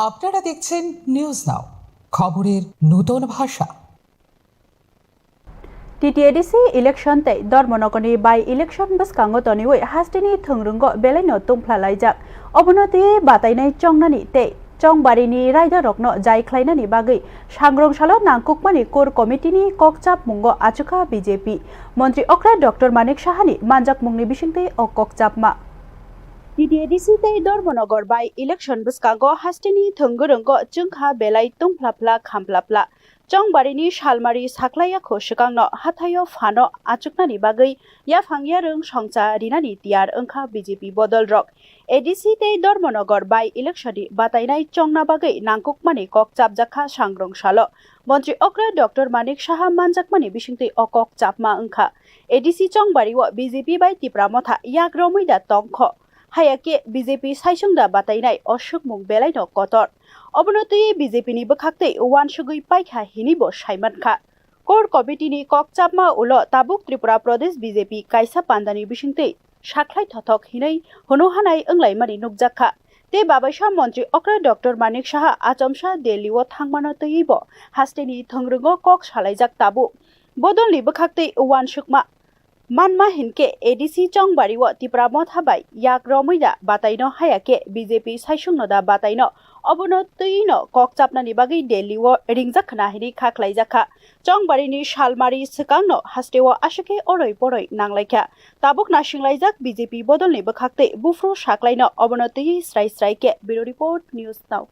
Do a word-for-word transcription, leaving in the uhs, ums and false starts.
আপনারা দেখছেন news now, খবরের নূতন ভাষা। T T A D C election tei Dharmanagarni by election bwskango toniwi hasteni thwngrwngo belaino tungphla laijak. Obono twiwi batainai chongnani tei chongbarini raidarokno jai khlainani bagwi sangrong salo nangkukmani core committee-ni kokchapmungo achukha B J P. Montri okra Doctor Manik Sahani manjakmungni bisingtwi o kokchapma. T T A D C tei Dharmanagar by election bwskango hasteni thwngwrwngo chwngkha belai tungphla phla khampla phla. Chongbarini salmari saklaiya kho swkangno hathaio phano achuknani bagwi yaphang yarwng songcha rinani tiyar wngkha B J P bodolrok. A D C tei Dharmanagar by election-ni batainai chongna bagwi nangkukmani kok chapjakha sangrong salo. Montri okra Doctor Manik Saha manjakmani bisingtwi o kok chapma wngkha. A D C chongbario B J P bai Tipra Motha yak romwi da tongkho. Haya khe B J P saisung da batainai o swkmung belaino kotor. Obono twiwi B J P ni bwkhaktwi uansugwi paikha hinwi bo saimankha. Core committee ni kok chapma ulo tabuk Tripura Pradesh B J P kaisa pandani bisingtwi sakhlai thothok hinwi hunu hanai wnglaimani nukjakha. Tei babaisa montri okra Doctor Manik Saha achomsa Delhi o thangmano twiwi bo hasteni thwngrwngo kok salaijak tabuk. Bodolni bwkhaktwi uansukma manma hinkhe A D C chongbario Tipra Motha bai yak romwi da bataino haya khe B J P saisungno da bataino obono twiwino kok chapnani bagwi Delhi o ringjak khna hinwi kha khlaijakha. Chongbarini salmari swkangno hasteo aswkhe oroi poroi nanglaikha. Tabuk nasinglaijak B J P bodolni bwkhaktwi buphuru saklaino obono twiwi srai srai khe. Bureau Report, News Now.